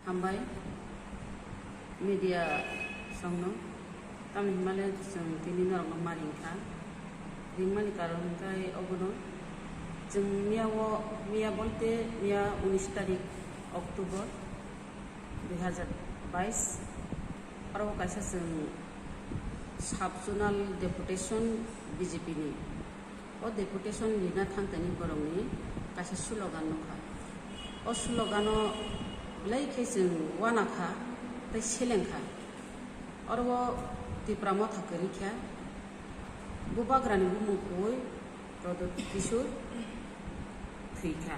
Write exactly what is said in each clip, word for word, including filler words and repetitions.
Hambai media songno, tamni hwnmale chwng tini norokno ma ringkha. Ringmani karon hwnkhe obono, chwng miya o, miya bolte miya unis tarik October dui hazar bais, oro kaisa chwng sub-zonal deputation B J P ni, o deputation rina thangtani borokni kaisa slogan nukha. O slogan o belai khe chwng uanakha tei selengkha. Oro o Tipra Motha kwrwikha, Bubagrani bumung khui Pradyot Kishore thwikha.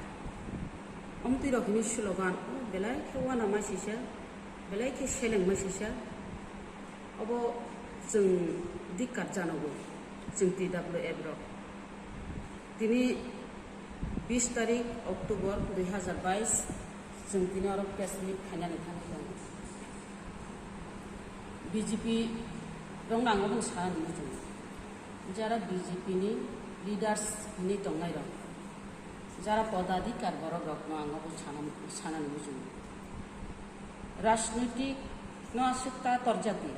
Omtwi rok hini slogan o belai khe uanama sisa, belai khe selengma sisa. Obo chwng dikkar janogo, chwng T W F rok. Tini bis tarik October dui hazar bais, chwng tini oro press meet khainani thani tongo. B J P rokno ang obono sanani muchungo, jara B J P ni leaders hinwi tongnai rok, jara podadhikar borok rokno ang obo sanani, sanani muchungo. Rajnitik no aswk ta torjak di.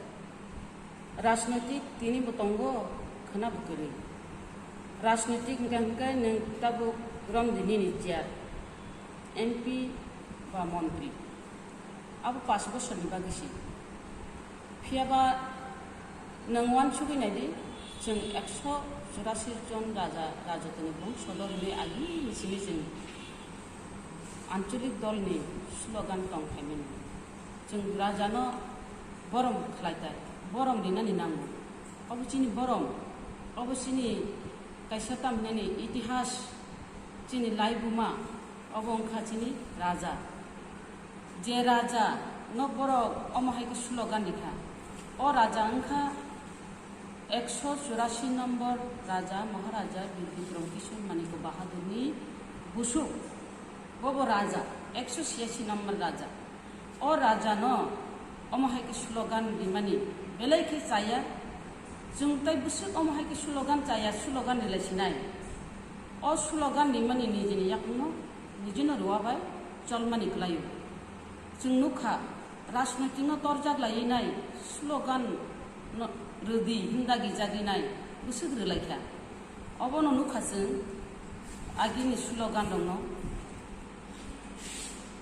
Rajnitik tini bo tongo, khwna bo kwrwi. Rajnitik hwnkhe, hwnkhe nwng tabuk romdi nini chair, M P ba montri. Abo pash bosorni bagwi se. Phiya ba nwng uansugwi nai di, chwng ekso churasi jon raja, rajotini bongsodo hwnwi agini simi chwng ancholik dolni slogan tong phaimani. Chwng rajano borom khlai tai, borom rinani nango. Obo chini borom, obo chini kaisa tamhinani itihas, chini laibuma, obo wngkha chini raja. Je raja no borok omo hai khe slogan rikha, o raja wngkha ekso churasi nombor raja Maharaja Bir Bikram Kishore Manik Bahadurni busuk. Bobo raja, ekso chiyasi nombor raja. O raja no omo hai khe slogan rimani belai khe chaya. Chwng tai bwswk omo hai khe slogan chaya, slogan rilai sinai. O slogan rimani nijini yakungno nijino rwya bai cholmani kwlaio. Chwng nukha, rajnoitik no torjak laiwi nai, slogan no rwdi himdagi jagwi nai, bwswk rwlaikha. Obono nukha chwng agini slogan rokno,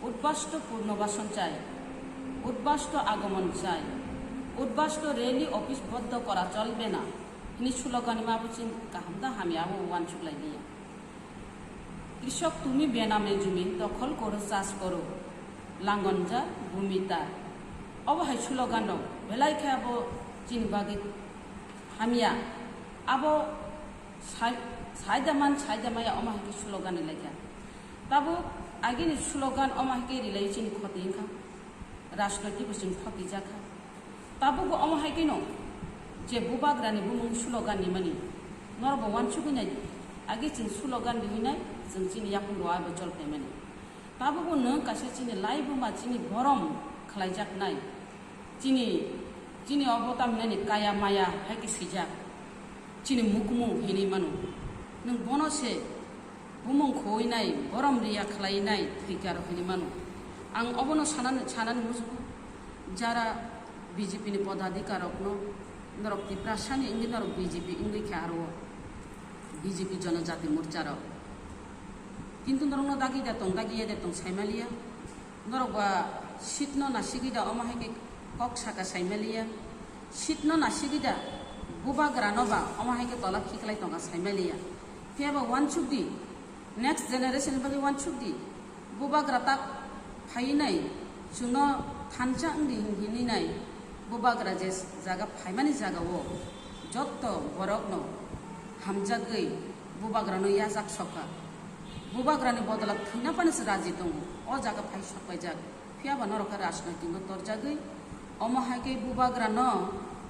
"উদ্বাস্তু পুনর্বাসন চাই, উদ্বাস্তু আগমন চাই, উদ্বাস্তু rally office বন্ধ করা চলবে না" hini slogan ma bo chini kaham da hamya abo uansuk lai liya. "কৃষক তুমি বেনামে জমি দখল করো চাষ করো, লাঙ্গল যার ভূমি তার" obo hai slogan rok belai khe abo chini bagwi hamya. Abo sai, saida man, saida maya omo hai khe slogan rilai kha. Tabuk agini slogan omo hai khe rilai chini khoti wngkha, rajnoitik bo chwng khoti jakha. Tabukbo omo hai kheno je bubagrani bumung slogan rimani norokbo uansugwi nai di. Age chwng slogan riwi nai, chwng chini yakung rwya bo chol phaimani. Tabukbo nwng kaisa chini laibuma chini borom khlaijaknai. Chini, chini obo tamhinani kaya maya hai khe swijak. Chini mukmung hinwi mano. Nwng bono se bumung khowinai, borom riya khlainai thwikar hinwi mano. Ang obono sanani, sanani muchungo, jara B J P ni podadhikar rokno norok Tiprasani wngwi norok B J P wngwi khe aro B J P Jonojati Morcha rok. Kintu norokno dagi da tong, dagi ya da tong saimaliya. Norok ba seat no nasigwi da omo hai khe kok saka saimaliya. Seat no nasigwi da bubagra no ba omo hai khe tola khiklai tonga saimaliya. Phiya ba uansuk di, next generation bagwi uansuk di. Bubagra tak phaiwi nai, chwngno thansa wng di hin-, hinwi nai. Bubagra je jaga phaimani jaga o jotto borok no hamjagwi bubagra no yachak sokha. Bubagrani bodola thwina phano se raji tongo. O jaga phai sokpaijak. Phiya ba norok khe rajnoitik no torjagwi. Omo hai khe bubagra no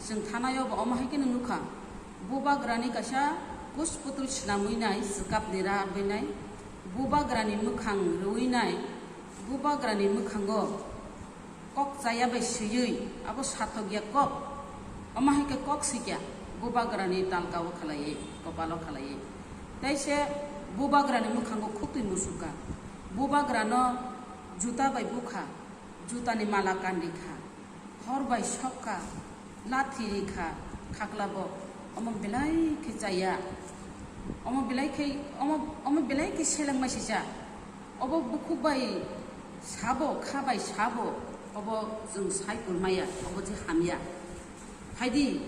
chwng thanai o bo omo hai khe no nukha. Bubagrani kaisa kus putul swnamwi nai, swkapni rarwi nai. Bubagrani mwkhang rwui nai. Bubagrani mwkhango kok chaya bai swiwi, abo sathok ya kok. Omo hai khe kok sikya, bubagrani talka o khalaiwi, kopalo khalaiwi. Tei se bubagrani mwkhango khutwi musuka. Bubagrano juta bai bukha, Jutani mala kandi kha, hor bai sok kha, lathi ri kha, khakla bo omo belai khe chaya, omo belai khe, omo, omo belai khe seleng mai sija. Obo bukhuk bai sabo, kha bai sabo, obo chwng sai kurmaya, obo je hamya. Phaidi,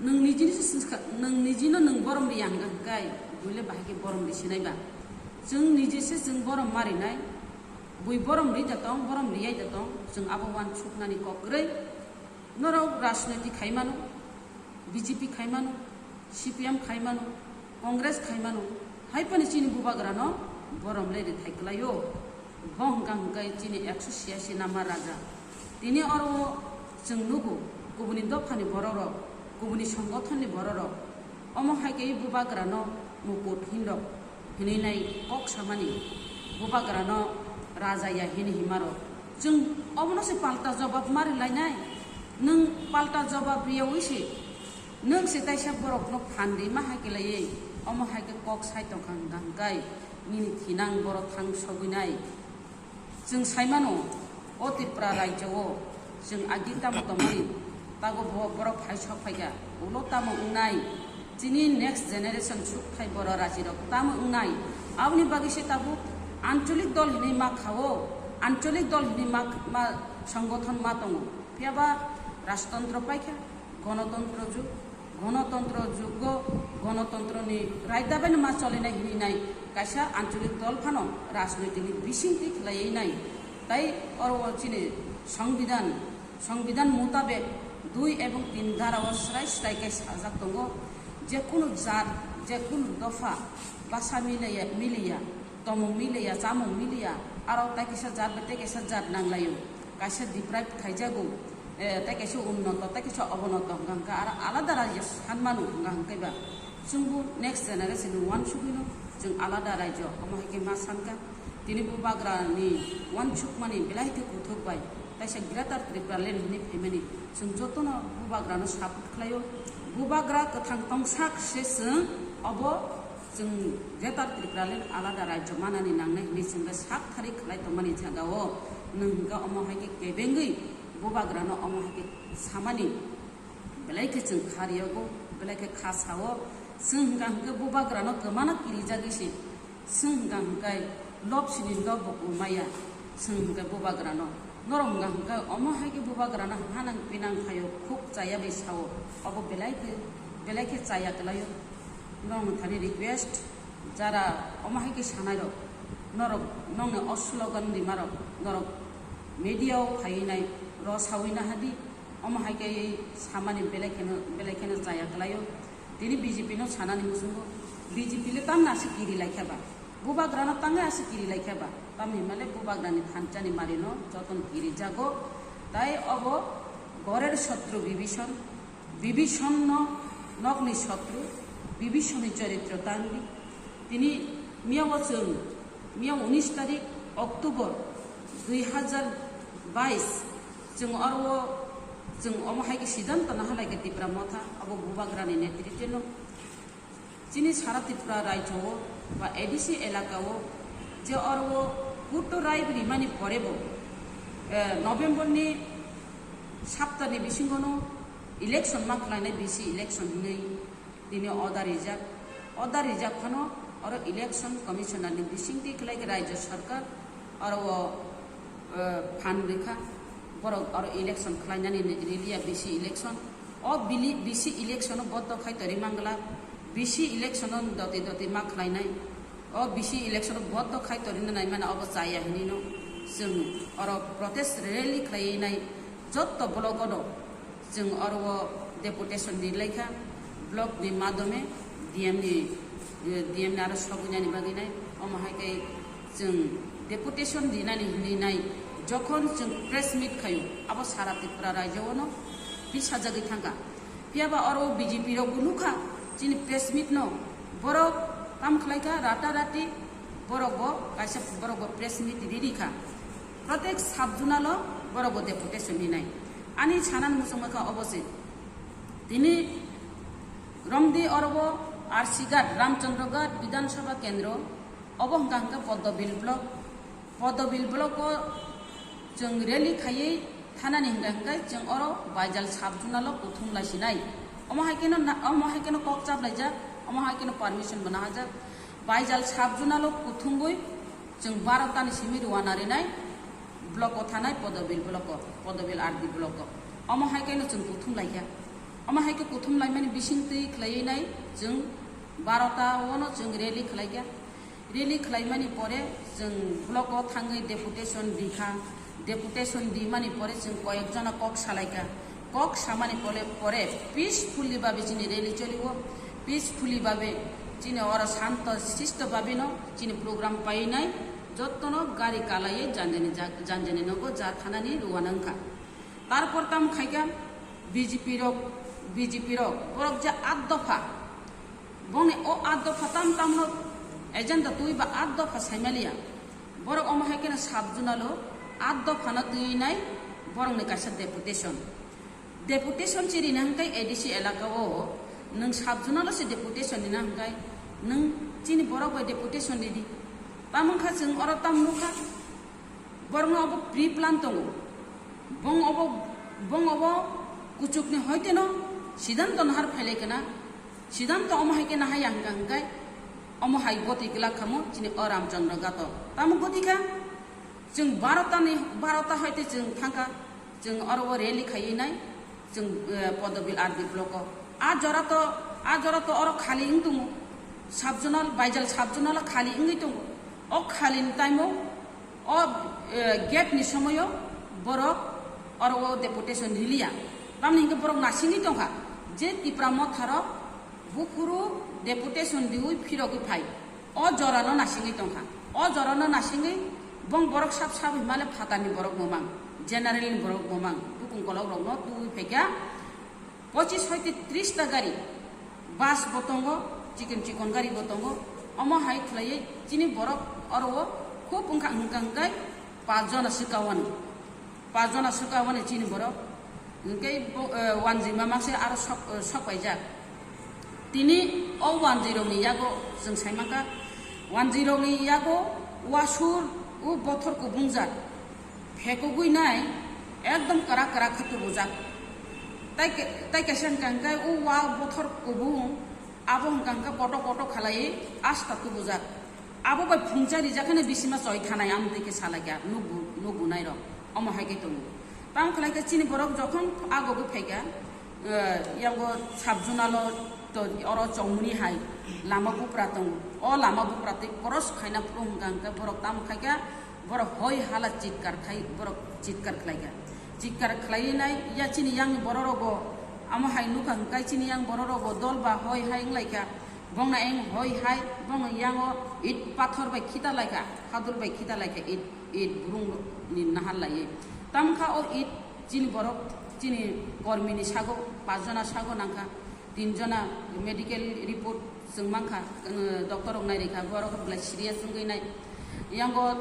nwng nijini se swngkha, nwng nijino nwng borom riya hwnkha hwnkhe, buile bahai khe borom risinai ba. Chwng niji se chwng borom marinai, bui borom ri da tong, borom riyai da tong, chwng abo uansuknani kok kwrwi. Norok rajniti khai mano, B J P khai mano, C P M khai mano, Congress khai mano, hai phano chini bubagrano borom le rithai kwlaio. Bo hwnkha hwnkhe chini ekso siyasi nama raja. Tini oro chwng nugo, kubuni dophani bororok, kubuni songothonni bororok, omo hai khe bubagrano mukut hinrok hinwi nai kok samani, bubagrano raja ya hini himarok. Chwng obono se palta jobab mari lainai. Nwng palta jobab riyawi se, nwng se taisa borokno phan rima hai khe laiwi, omo hai khe kok sai tongkha hwnkha hwnkhe nini thinang borok thang sogwi nai. Chwng sai mano, o Tripura rajyo-o chwng agi tamo tongmani, tago bo borok phai sok phaikha, ulo tamo wngnai, chini next generation sukthai borok rajirok tamo wngnai, aboni bagwi se tabuk ancholik dol hinwi ma kha-o, ancholik dol hinwi ma, ma songothon ma tongo, phiyaba rajtontro paikha, gonotontro jug, gonotontro jugo, gonotontroni raida bai no ma cholinai hinwi nai, kaisa ancholik dol phano rajnoitikni bisingtwi khlaiwi nai. Tai oro o chini songbidan, songbidan mutabek dui ebong tin dharao srai srai khe sajak tongo, je kunu jat, je kunu dopha basa miliya, miliya, tomung miliya, chamung miliya, aro tai kisa jat bai tai kisa jat nanglaio, kaisa deprive khaijago, eh, tai kaisa unnoto, tai kaisa obonoto hwnkha hwnkhe aro alada rajyo san mano hwnkha hwnkhe ba. Chwngbo next generation ni uansugwino chwng alada rajyo omo hai khe ma sankha. Tini bubagrani uansukmani belai khe kuthuk bai taisa Greater Tripura Land hinwi phaimani chwng jotono bubagrano support khlaio. Bubagra kwthang tongsak se chwng obo chwng Greater Tripura Land alada rajyo manani nangnai hinwi chwngno sak thari khlai tongmani jagao nwng hwnkha omo hai khe kebengwi bubagrano omo hai khe samani. Belai khe chwng kha riyogo, belai khe kha sao. Chwng hwnkha hwnkhe bubagrano kwmano kirijagwi se. Chwng hwnkha hwnkhe lob sini lob bo kwmaya. Chwng hwnkhe bubagrano. Norok hwnkha hwnkhe omo hai khe bubagrano hanang pinang phaio, khuk chaya bai sao. Obo belai khe, belai khe chaya kwlaio. Norok thani request, jara omo hai khe sanairok, norok nokni o slogan rimarok, norok media o phaiwi nai, rw sawi nahadi. Omo hai khe samani belai kheno, belai kheno chaya kwlaio. Tini B J P no sanani muchungo, B J P le tamni aswk kiri laikha ba? Bubagrano tamni aswk kiri laikha ba? Tamni hwnmale bubagrani thansa ni mari no jotono kirijago. Tai obo gorer sotru Bibison, Bibison no nokni sotru, Bibison ni choritro tangdi. Tini miyao chwng, miyao unis tarik October dui hazar bais, chwng oro o, chwng omo hai khe siddhanto naha lai khe Tipra Motha, abo bubagrani netrite no chini sara Tripura rajyo o ba A D C elaka o je oro o vote rai rimani pore bo, eh, November ni sapta ni bisingo no election ma khlainai, B C election hinwi tini order rijak. Order rijak phano oro election commissioner ni bisingtwi khlai khe rajya sarkar oro o, eh, phan rikha. Borok oro election khlainani riliya B C election. O bili-, B C election o boto khai tori mangla. B C election o doti doti ma khlainai. O B C election o boto khai tori nai mane obo chaya hinwi no chwng oro protest rally khlaiwi nai jotto block o no. Chwng oro o deputation ri laikha, block ni madhyome D M ni, eh, D M ni aro sogwinani bagwi nai. Omo hai khe chwng deputation rinani hinwi nai, jokhon chwng press meet khaio, abo sara Tripura rajyo o no tisajagwi thangkha. Phiya ba oro B J P rok bo nukha, chini press meet no borok tam khlai kha, rata rati borok bo kaisa borok bo press meet ri ri kha. Protek sub zonal o borok bo deputation hinai. Ani sanani muchungma kha obo se. Tini romdi oro bo R C Ghat, Ramchandra Ghat Bidhan Sabha Kendro, obo hwnkha hwnkhe Poddobil block. Poddobil block o Chwng rally khaiwi thanani hwnkha hwnkhe chwng oro Baijal sub-zonal-o kuthum laisinai. Omo hai kheno na-, omo hai kheno kok chaplaijak, omo hai kheno permission bo nahajak. Baijal sub-zonal-o kuthumwi chwng barotani simi rwna rinai block-o thanai Podobil block-o, Podobil R D block-o. Omo hai kheno chwng kuthum laikha. Omo hai khe kuthum laimani bisingtwi khlaiwi nai chwng barota-ono chwng rally khlaikha. Rally khlaimani pore chwng block-o thangwi deputation rikha. Deputation rimani pore chwng koyek jona kok salaikha. Kok samani pore, pore peacefully babe chini rally choliwo. Peacefully babe chini oro shanto sisto babeno chini program painai jottono gari kalaiwi janjani ja-, janjani nogo ja thanani rwna wngkha. Tarpor tamo khaikha B J P rok, B J P rok, borok je at dopha, bongni o at dopha tam tamno agenda twi ba at dopha saimaliya. Borok omo hai kheno sub-zonal-o at dophano twi nai borokni kaisa deputation. Deputation chirina hwnkhe A D C elaka-o nwng sub-zonal-o se deputation rina hwnkhe nwng chini borok bai deputation ridi. Tamo wngkha chwng oro tam nukha. Borokno obo pre-plan tongo. Bong obo, bong obo kuchukni hoiteno sidanto nahar phailai kana. Sidanto omo hai khe nahaya hwnkha hwnkhe omo hai goti glak khamu chini o Ramchandra Gato. Tamo goti kha chwng barotani, barota hoite chwng thangkha, chwng oro o rally khaiwi nai. Chwng, eh, Podobil R D block-o. A jora to, a jora to oro khali wng tongo. Sub-zonal, Baijal sub-zonal khali wngwi tongo. O khalini time-o, o, eh, gate ni somoyo borok oro o deputation riliya. Tamni hwnkhe borok nasingwi tongkha je Tipra Motha rok buphuru deputation riwi phirogwi phai. O jorano nasingwi tongkha. O jorano nasingwi bong borok sab sab himale phatarni borok bo mang, general ni borok bo mang, bukung kolok rokno tubui phaikha. Pochis hoite tris ta gari, bus bo tongo, chikon chikon gari bo tongo. Omo hai khlaiwi chini borok oro o khub wngkha hwnkha hwnkhe pas jona swkawani. Pas jona swkawani chini borok. Hwnkhe bo, eh, wanjwi mama se aro sok, eh, sok paijak. Tini o wanjwi rokni yago chwng sai mankha, wanjwi rokni yago wasur o bothor kubungjak phekogwi nai ekdom kwrak kwrak khe tubujak. Tai ke-, tai kaisa hwnkha hwnkhe o wa bothor kubung abo hwnkha hwnkhe koto koto khalai asta tubujak. Abo bai phungcha rijak hwnwi bisima choi thanai amtwi khe salaikha nukbu-, nukbunai rok. Omo hai khe tongo. Tamo khlai khe chini borok jokhon ago bo phaikha, eh, yango sub-zonal-o to oro chongmani hai lama bupra tongo. O lama bupra twi cross khaina phuru hwnkha hwnkhe borok tamo khaikha, borok hoi hala chitkar khai, borok chitkar khlaikha. Chitkar khlaiwi nai ya chini yangni borok rokbo amo hai nukha hwnkhe chini yang borok rokbo dol ba hoi hai wnglaikha. Bongno eng hoi hai, bongno yango it pathor bai khita laikha, hadul bai khita laikha, it, it burung ni nahar laiwi. Tamkha o it chini borok, chini kormini sago, pajona sago nangkha, tinjona medical report chwng mankha, eh, doctor rok nairikha, borok belai serious wngwi nai. Yango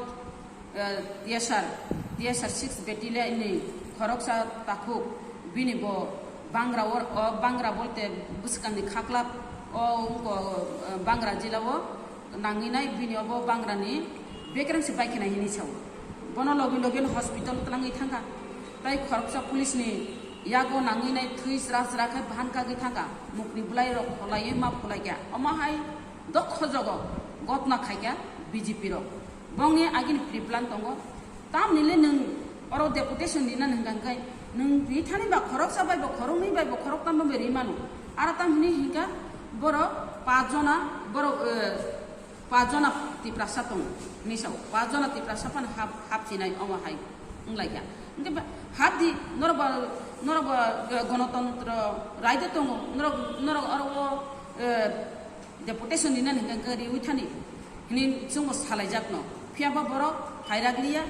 eh, T S R, T S R six battalion ni khoroksa takhuk bini bo bangra o, o bangra bolte bwskangni khaklap o wngko, eh, bangra jila o nangwi nai bini obo bangra ni bekreng se baikhe nai hinwi sao. Bono logi logi no hospital twlangwi thangkha. Tai khoroksa police ni yago nangwi nai thwi sra sra khe bahan kagwi thangkha. Mukni bwlai rok kholaiwi ma phulaikha. Omo hai dokho jogo gotna khaikha B J P rok. Bongni agini pre-plan tongo. Tamni le nwng oro deputation rina hwnkha hwnkhe nwng rithani ba khoroksa bai bo khoroknwi bai bo khoroktam bai rimano. Aro tam hwnwi hwnkha borok pajona, borok, eh, pajona Tiprasa tongo hinwi sao. Pajona Tiprasa phano hap, hap chinai omo hai wnglaikha. Hwnkhe ba, hap di, norok ba, norok ba, eh, gonotontro raida tongo, norok, norok oro o, eh, deputation rinani hwnkhe hwnkhe riwi thani hinwi chwngbo salaijakno. Phiyaba borok phairakliya.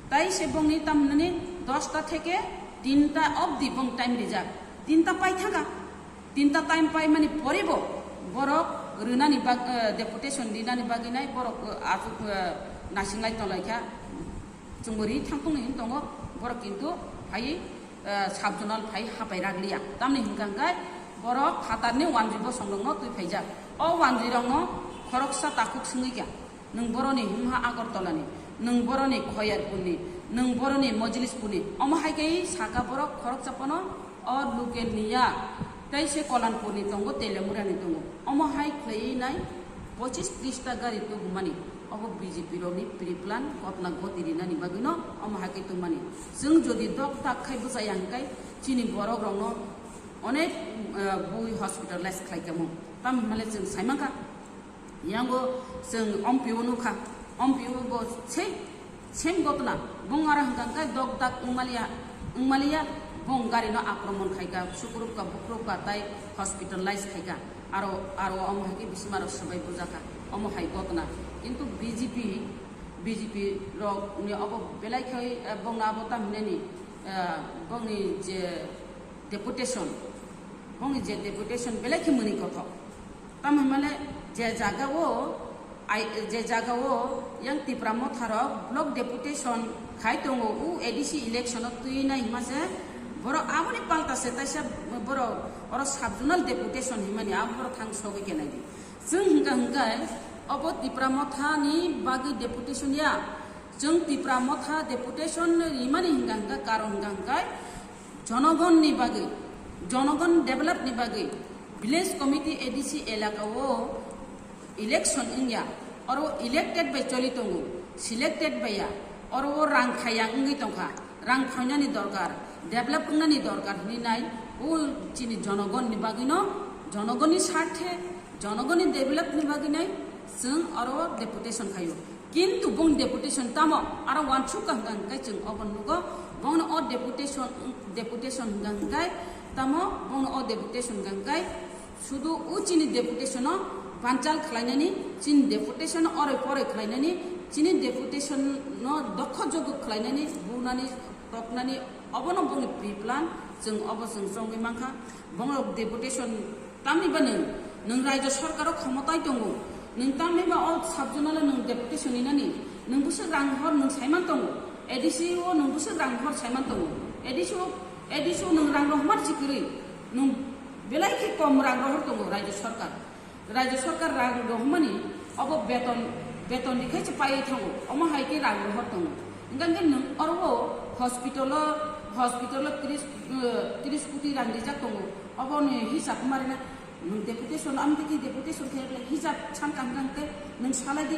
Tai se bongni tamni dosta theke tinta obdi bong time rijak. Tinta paithaka. Tinta time paimani porebo borok rwnani bag-, eh, deputation rinani bagwi nai borok, eh, aswk, eh, nasinglai tonglaikha. Chwngbo ri thangtongni hwn tongo, borok kintu phaiwi, eh, sub-zonal phai hapai rakliya. Tamni hwnkha hwnkhe borok phatarni wanjwi bosongrokno twi phaijak. O wanjwirokno khoroksa takhuk swngwi kha, "Nwng boroni himha Agartala ni, nwng boroni Khoyarpur ni, Nwng boroni Mojlis puni. Omo hai khe saka borok khoroksa pono o local ni ya. Tei se Kolanpur ni tongo, Telemura ni tongo. Omo hai khlaiwi nai pochis tris ta gari tubumani. Obo B J P rokni pre-plan gotna goti rinani bagwino omo hai khe tongmani. Chwng jodi dok tak khai bwchaya hwnkhe chini borok rokno onek, eh, bui hospitalize khlai kamo. Tamo hwnmale chwng sai mankha. Yango chwng ompio nukha, ompio bo same, same gotna, bung aro hwnkha hwnkhe dok dak wngmaliya, wngmaliya, bung gari no akromon khaika, sukrupka, bukrupka, tai hospitalize khaika, aro, aro omo hai khe bisima rok swbai bujaka, omo hai gotna. Kintu B J P, B J P rok ni obo belai khai, eh, bongno abo tam hinani, eh, bongni je deputation, bongni je deputation belai khe mwnwi kothok. Tamo hwnmale je jagao, ai, je jagao yang Tipra Motha rok block deputation khai tongo, u A D C election o twi nai hima se borok aboni palta se taisa borok oro sub zonal deputation himani abo borok thang sogwi khe nai di. Chwng hwnkha hwnkhe obo Tipra Motha ni bagwi deputation ya, chwng Tipra Motha deputation rimani hwnkha hwnkhe karon hwnkha hwnkhe Jonogonni bagwi, jonogon develop ni bagwi village committee A D C elaka o election wngya, oro elected bai choli tongo, selected bai ya, oro o rang khaya wngwi tongkha, rang khoinani dorkar, develop wngnani dorkar hwnwi nai, o chini jonogonni bagwino, jonogonni sarthe, jonogonni develop ni bagwi nai chwng oro deputation khaio. Kintu bong deputation tamo aro wansuk ka hwnkha hwnkhe chwng obo nugo, bongno o deputation, deputation hwnkha hwnkhe tamo bongno o deputation hwnkha hwnkhe sudu o chini deputation o banchal khlainani, chini deputation o oroi poroi khlainani, chini deputation no dokho jogo khlainani, bunani, toknani, obono bongni pre-plan chwng obo chwng chongwi mankha. Bongno deputation Tamni ba nwng, nwng raijyo sorkaro khomotai tongo, nwng tamni ba o sub zonalo nwng deputation inani, nwng bwswk rang hor nwng saiman tongo, A D C o nwng bwswk rang hor saiman tongo, A D C o, A D C o nwng rang rohmar si kwrwi, nwng belai khe kom rang rohor tongo raijyo sorkar, raijyo sorkar rang rohmani obo beton, beton rikhaise paiwi thango, omo hai khe rang rohor tongo, hwnkhe hwnkhe nwng oro o hospital o, hospital o tris, eh, tris koti rang rijak tongo. Obo ni hisab marina, nwng deputation, amtwi ki deputation khe hijab san kaham kaham khe nwng salai di,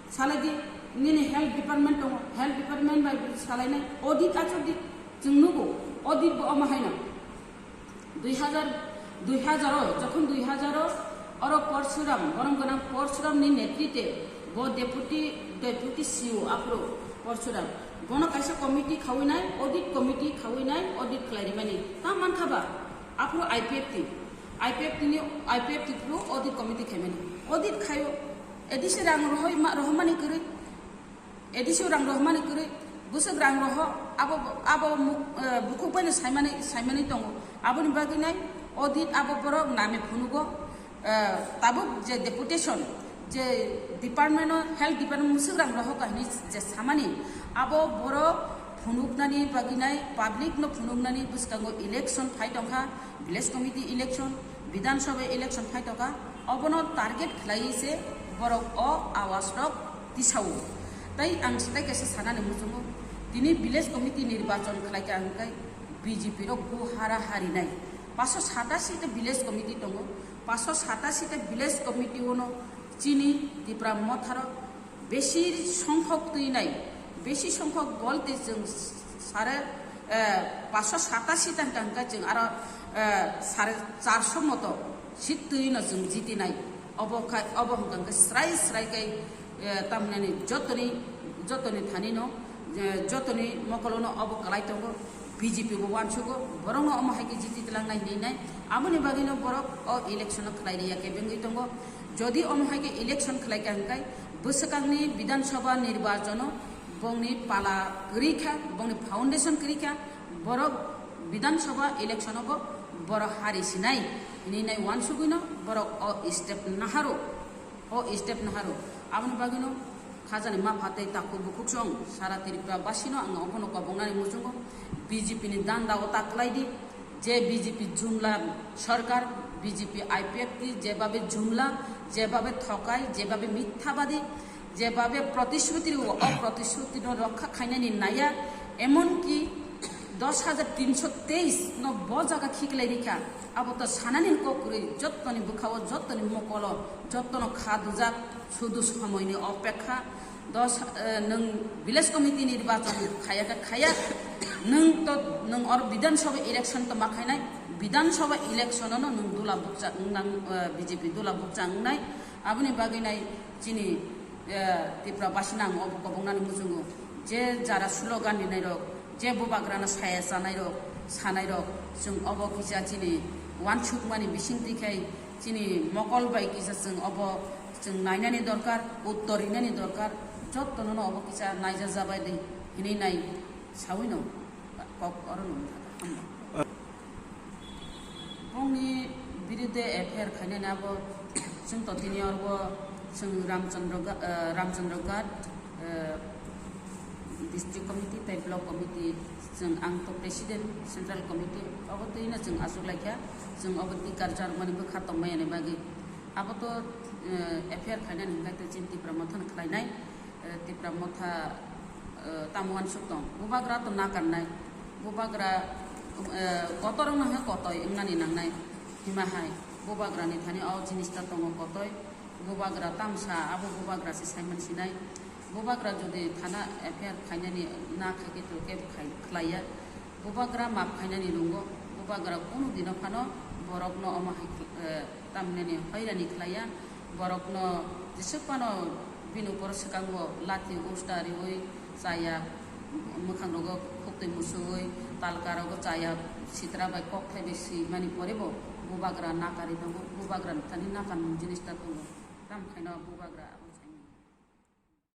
salai di, nini health department tongo, health department bai salainai, audit achuk di, chwng nugo, audit bo omo haino. Dui hazar, dui hazar o, jokhon dui hazar o, oro Porsuram, borom gwnang Porsuram ni netrite, bo deputy, deputy C O aphuru Porsuram. Bono kaisa committee khawi nai, audit committee khawi nai, audit khlai rimani. Ta mankha ba? Aphuru I P F T, I P F T ni, I P F T phuru audit committee khaimani. Audit khaio, A D C rang rohoi ma, rohomani kwrwi, A D C rang rohomani kwrwi, bwswk rang roho, abo, abo mu, eh, bukhuk baino saimani, saimani tongo. Aboni bagwi nai audit abo borok name phunugo, eh, tabuk je deputation, je department o, health department bwswk rang rohokha hinwi je samani, abo borok phunuknani bagwi nai, public no phunuknani bwskango election phai tongkha, village committee election, Bidhan Sabha election phai tongkha, obono target khlaiwi se borok o awas rok tisao. Tai ang swtai kaisa sanani muchungo, tini village committee nirbachon khlaikha hwnkhe B J P rok bu hara harinai, paso satasi ta village committee tongo, paso satasi ta village committee ono chini Tipra Motha rok besi songkhok twi nai, besi songkhok gol twi chwng sare, eh, paso satasi ta hwnkha hwnkhe chwng aro, eh, sare charso moto seat twi no chwng jiti nai. Obo khai, obo hwnkha hwnkhe srai srai khai, eh, tamhinani jotoni, jotoni thani no, eh, jotoni mokolo no obo kwlai tongo. B J P bo uansugo, borokno omo hai khe jiti tlangnai hinwi nai. Aboni bagwino borok o election o khlai riya khe bengwi tongo. Jodi omo hai khe election khlai kha hwnkhe bwswkangni Bidhan Sabha nirbachon o bongni pala kwrwi kha, bongni foundation kwrwi kha, borok Bidhan Sabha election o bo borok hari sinai hinwi nai uansugwino borok o step naharo. O step naharo. Aboni bagwino khajani mapha tei takhuk bukhuk song sara Tripura basino ang obono kobongnani muchungo B J P ni danda o ta kwlai di. Je B J P jumla sarkar, B J P I P F T jebabe jumla, jebabe thokai, jebabe mithabadi, Jebabe protishruti rwo, o protishruti no rokha khainani naya, emonki dos hajar tinsho teis no bo jaga khiklai rikha. Abo to sanani kok kwrwi, jottoni bwkhao, jottoni mokolo, jottono kha dujak, sudu somoini opekha. Dos, eh, nwng village committee ni nirbachon khaya khe khaya, nwng to, nwng or Bidhan Sabha election to ma khainai, Bidhan Sabha election no nwng dula bukcha wngnang, eh, B J P dula bukcha wngnai, aboni bagwi nai chini, eh, Tipra basi nang obo kobongnani muchungo, je jara slogan ni nairok, je bubagrano saya chanairok, sanairok, chwng obo kisa chini wansukmani bisingtwi khai chini mokol bai kisa chwng obo chwng nainani dorkar, uttor rinani dorkar, jottono no obo kisa naija jabai di hinwi nai sawi no kok oro no wngkha. Hambai. Bongni birudde F I R khainani abo chwng to tini orbo chwng Ramchandra Ga-, eh, Ramchandra Ghat, eh, district committee tei block committee, chwng ang to president central committee, obo twi no chwng achuk laikha, chwng obo tikar jarmani bwkha tongmani bagwi. Abo to, eh, F I R khainani hwnkhe to chini Tipra Motha no khlainai, eh, Tipra Motha, eh, tamo uansuk tong. Bubagra to nakarnai. Bubagra, eh, kotor wngna hwnkhe kotoi wngnani nangnai. Hima hai, bubagrani thani o jinis ta tongo kotoi. Bubagra tamsa, abo bubagra se saiman sinai. Bubagra jodi thana F I R khainani na khaikhe to kebo khai-, khlaiya. Bubagra map khainani nungo. Bubagra kunu dino phano borokno omo hai khl-, eh, tamnani hoirani khlaiya. Borokno jesuk phano bini upor swkango lati usta riwi chaya, mwkhang rogo khuktwi musuwi, talka rogo chaya, sitra bai kokthai bai swimani porebo bubagra nakarwi tongo. Bubagra thani nakarmung jinis ta tongo. Tamo khaino bubagra